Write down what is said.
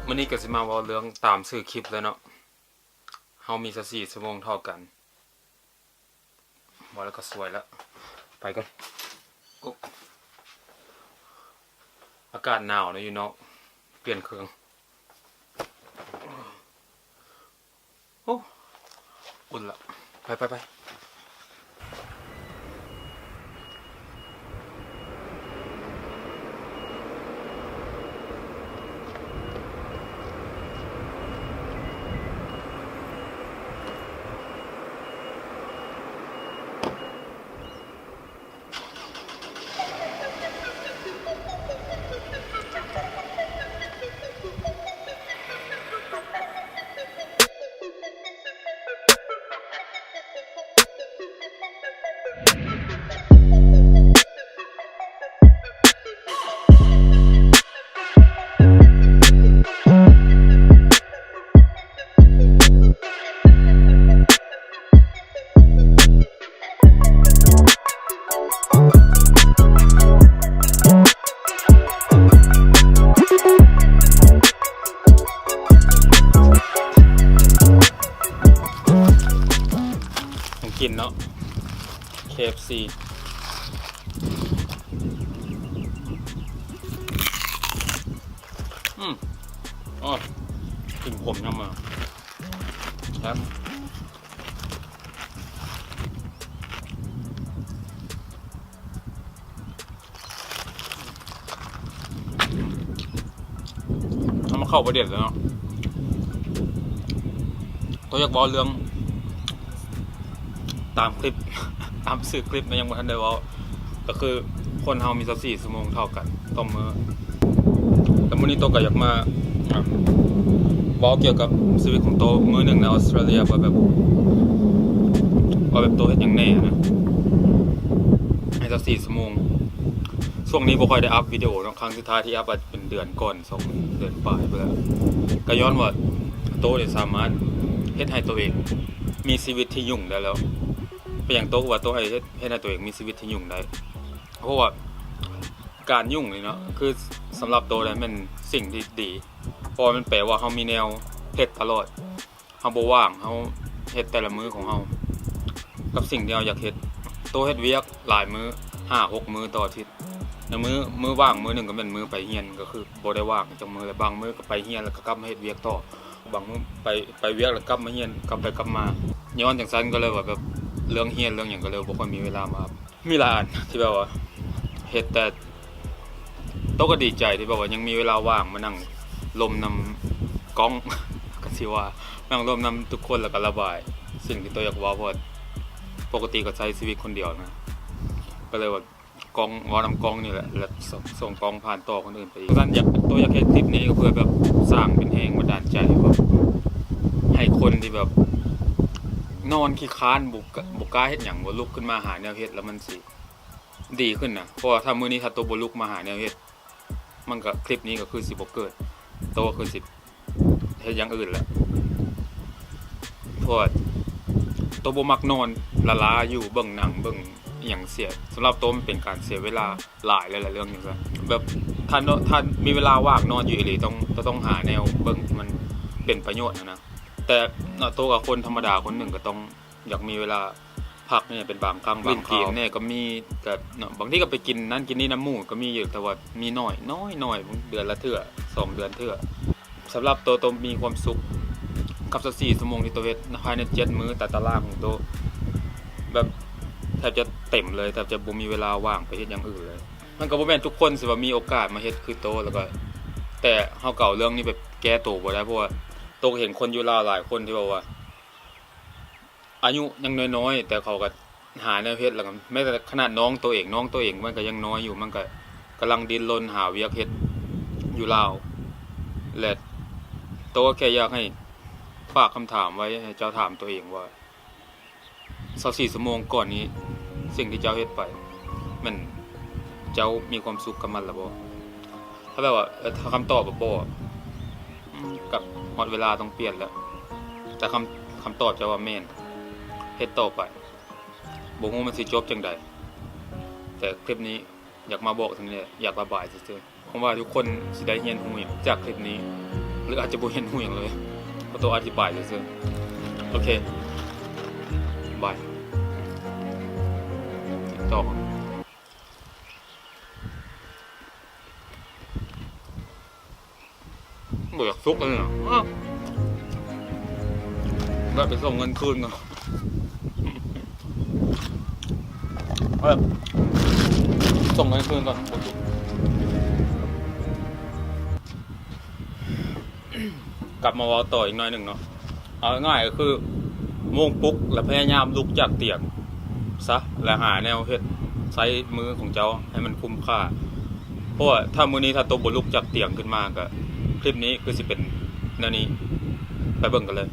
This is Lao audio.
ມື້ນີ້ກໍຊິມາເວົ້າເລື່ອງຕາມຊື່ຄລິບແຫຼະເນາະ, ເຮົາມີຊາວສີ່ຊົ່ວໂມງເທົ່າກັນ. ເວົ້າແລ້ວກໍສວຍລະ. ໄປກ່ອນ. ໂອ້ ອາກາດໜາວເນາະຢູ່ນອກ, ປ່ຽນເຄື່ອງ. ໂອ້ ອຸ່ນລະ. ໄປ ໄປ ໄປ. ຂອງກິນເນາະ ເຄເອັຟຊີ. ອືມ ໂອ້ຍ ກິນຂົມນຳມາ ແຊບ. ເຮົາມາເຂົ້າປະເດັນແລ້ວເນາະ. ໂຕຢາກເວົ້າເລື່ອງຕາມຄລິບ ຕາມຊື່ຄລິບນະ ຍັງບໍ່ທັນໄດ້ເວົ້າ. ກໍຄືຄົນເຮົາມີຊາວສີ່ຊົ່ວໂມງເທົ່າກັນຕໍ່ມື້. ແຕ່ມື້ນີ້ໂຕກໍຢາກມາ ອ່າ ເວົ້າກ່ຽວກັບຊີວິດຂອງໂຕມື້ໜຶ່ງໃນອອສເຕຣເລຍ ວ່າແບບ ວ່າແບບໂຕເຮັດຫຍັງແດ່ນະ ໃນຊາວສີ່ຊົ່ວໂມງ. ຊ່ວງນີ້ບໍ່ຄ່ອຍໄດ້ອັບວິດີໂອເນາະ, ຄັ້ງສຸດທ້າຍທີ່ອັບອາດເປັນເດືອນກ່ອນ ສອງເດືອນປາຍໄປແລ້ວ. ກໍຍ້ອນວ່າໂຕນີ້ສາມາດເຮັດໃຫ້ໂຕເອງມີຊີວິດທີ່ຫຍຸ້ງໄດ້ແລ້ວ. ເປັນຫຍັງໂຕວ່າໂຕໃຫ້ເຮັດ ເຮັດໃຫ້ໂຕເອງມີຊີວິດທີ່ຫຍຸ້ງໄດ້? ເພາະວ່າການຫຍຸ້ງນີ້ເນາະ ຄືສຳລັບໂຕແລ້ວແມ່ນສິ່ງທີ່ດີ, ເພາະວ່າມັນແປວ່າເຮົາມີແນວເຮັດຕະຫຼອດ, ເຮົາບໍ່ວ່າງ, ເຮົາເຮັດແຕ່ລະມື້ຂອງເຮົາກັບສິ່ງທີ່ເຮົາຢາກເຮັດ. ໂຕເຮັດວຽກຫຼາຍມື້ ຫ້າຫົກມື້ຕໍ່ອາທິດ, ແລ້ວມື້ ມື້ວ່າງມື້ໜຶ່ງກໍແມ່ນມື້ໄປຮຽນ, ກໍຄືບໍ່ໄດ້ວ່າງຈັກມື້, ແລ້ວບາງມື້ກໍໄປຮຽນແລ້ວກໍກັບມາເຮັດວຽກຕໍ່, ບາງມື້ໄປ ໄປວຽກແລ້ວກັບມາຮຽນ, ກັບໄປກັບມາ. ຍ້ອນຈັ່ງຊັ້ນກໍເລີຍວ່າແບບເລື່ອງຮຽນເລື່ອງຫຍັງກໍເລີຍບໍ່ຄ່ອຍມີເວລາມາ. ມີຫຼາຍອັນທີ່ແບບວ່າເຮັດ, ແຕ່ໂຕກໍດີໃຈທີ່ແບບວ່າຍັງມີເວລາວ່າງມານັ່ງລົມນຳກ້ອງ ກໍຊິວ່ານັ່ງລົມນຳທຸກຄົນ ແລ້ວກໍລະບາຍສິ່ງທີ່ໂຕຢາກເວົ້າ, ເພາະວ່າປົກກະຕິກໍໃຊ້ຊີວິດຄົນດຽວນະ, ກໍເລີຍວ່າກ້ອງ ເວົ້ານຳກ້ອງນີ້ແຫຼະ ແລ້ວສ- ສົ່ງກ້ອງຜ່ານຕໍ່ຄົນອື່ນໄປອີກ. ຊັ້ນຢາກ ໂຕຢາກເຮັດຄລິບນີ້ກໍເພື່ອແບບສ້າງເປັນແຮງບັນດານໃຈວ່າ ໃຫ້ຄົນທີ່ແບບນອນຂີ້ຄ້ານ ບໍ່ ບໍ່ກ້າເຮັດຫຍັງ, ບໍ່ລຸກຂຶ້ນມາຫາແນວເຮັດ ແລ້ວມັນຊິ ດີຂຶ້ນນະ. ເພາະວ່າຖ້າມື້ນີ້ຖ້າໂຕບໍ່ລຸກມາຫາແນວເຮັດ ມັນກໍ ຄລິບນີ້ກໍຄືຊິບໍ່ເກີດ, ໂຕກໍຄືຊິເຮັດຢ່າງອື່ນແຫຼະ. ເພາະວ່າໂຕບໍ່ມັກນອນລ້າໆຢູ່ເບິ່ງໜັງເບິ່ງອີ່ຫຍັງເສຍ, ສຳລັບໂຕມັນເປັນການເສຍເວລາຫຼາຍແລ້ວແຫຼະ ເລື່ອງຈັ່ງຊັ້ນ. ແບບຖ້າ ຖ້າມີເວລາວ່າງນອນຢູ່ອີ່ຫຼີ ຕ້ອງ ຕ້ອງຫາແນວເບິ່ງທີ່ມັນເປັນປະໂຫຍດຫັ້ນນະ. ແຕ່ເນາະ ໂຕກໍຄົນທຳມະດາຄົນໜຶ່ງ ກໍຕ້ອງ ຢາກມີເວລາພັກນີ້ເປັນບາງຄັ້ງບາງຄາວ, ຫຼິ້ນເກມແດ່ກໍມີ, ກໍເນາະ ບາງທີກໍໄປກິນນັ້ນກິນນີ້ນຳໝູ່ກໍມີຢູ່, ແຕ່ວ່າມີໜ້ອຍ ໜ້ອຍໆ ເດືອນລະເທື່ອ ສອງເດືອນເທື່ອ. ສຳລັບໂຕ ໂຕມີຄວາມສຸກກັບຊາວສີ່ຊົ່ວໂມງທີ່ໂຕເຮັດພາຍໃນເຈັດມື້, ຕາຕະລາງຂອງໂຕແບບແທບຈະເຕັມເລີຍ, ແທບຈະບໍ່ມີເວລາວ່າງໄປເຮັດຢ່າງອື່ນເລີຍ. ມັນກໍບໍ່ແມ່ນທຸກຄົນຊິວ່າມີໂອກາດມາເຮັດຄືໂຕ, ແລ້ວກໍ ແຕ່ເຮົາກໍເອົາເລື່ອງນີ້ໄປແກ້ໂຕບໍ່ໄດ້, ເພາະວ່າໂຕກໍເຫັນຄົນຢູ່ລາວຫຼາຍຄົນທີ່ແບບວ່າ ອາຍຸຍັງນ້ອຍໆ ແຕ່ເຂົາກໍຫາແນວເຮັດ, ແລ້ວກໍແມ້ແຕ່ຂະໜາດນ້ອງໂຕເອງ ນ້ອງໂຕເອງມັນກໍຍັງນ້ອຍຢູ່, ມັນກໍກຳລັງດີ້ນລົນຫາວຽກເຮັດຢູ່ລາວ. ແລະ ໂຕກໍແຄ່ຢາກໃຫ້ຝາກຄຳຖາມໄວ້ໃຫ້ເຈົ້າຖາມໂຕເອງວ່າ ຊາວສີ່ຊົ່ວໂມງກ່ອນນີ້ ສິ່ງທີ່ເຈົ້າເຮັດໄປ ແມ່ນເຈົ້າມີຄວາມສຸກກັບມັນລະບໍ່? ຖ້າແບບວ່າ ເອີ ຖ້າຄຳຕອບວ່າບໍ່ ອືມ ກໍຮອດເວລາຕ້ອງປ່ຽນແລ້ວ. ແຕ່ຄຳ ຄຳຕອບຈະວ່າແມ່ນ ເຮັດຕໍ່ໄປ. ບໍ່ຮູ້ມັນຊິຈົບຈັ່ງໃດ, ແຕ່ຄລິບນີ້ຢາກມາບອກເທົ່ານີ້ແຫຼະ, ຢາກລະບາຍຊື່ໆ. ຫວັງວ່າທຸກຄົນຊິໄດ້ຮຽນຮູ້ຫຍັງຈາກຄລິບນີ້. ຫຼືອາດຈະບໍ່ເຫັນຮູ້ຫຍັງເລີຍ ເພາະໂຕອະທິບາຍຊື່ໆ. ໂອເຄ ບາຍ ຕໍ່. ບໍ່ຢາກສຸກເລີຍນະ. ແວະໄປສົ່ງເງິນຄືນກ່ອນ. ເອີ ສົ່ງເງິນຄືນກ່ອນ. ກັບມາເວົ້າຕໍ່ອີກໜ້ອຍໜຶ່ງເນາະ. ເອົາງ່າຍໆກໍຄື ໂມງປຸກ ແລະ ພະຍາຍາມລຸກຈາກຕຽງຊະ ແລະ ຫາແນວເຮັດ ໃຊ້ມືຂອງເຈົ້າໃຫ້ມັນຄຸ້ມຄ່າ. ເພາະວ່າຖ້າມື້ນີ້ຖ້າໂຕບໍ່ລຸກຈາກຕຽງຂຶ້ນມາ ກໍຄລິບນີ້ຄືຊິເປັນແນວນີ້. ໄປເບິ່ງກັນເລີຍ.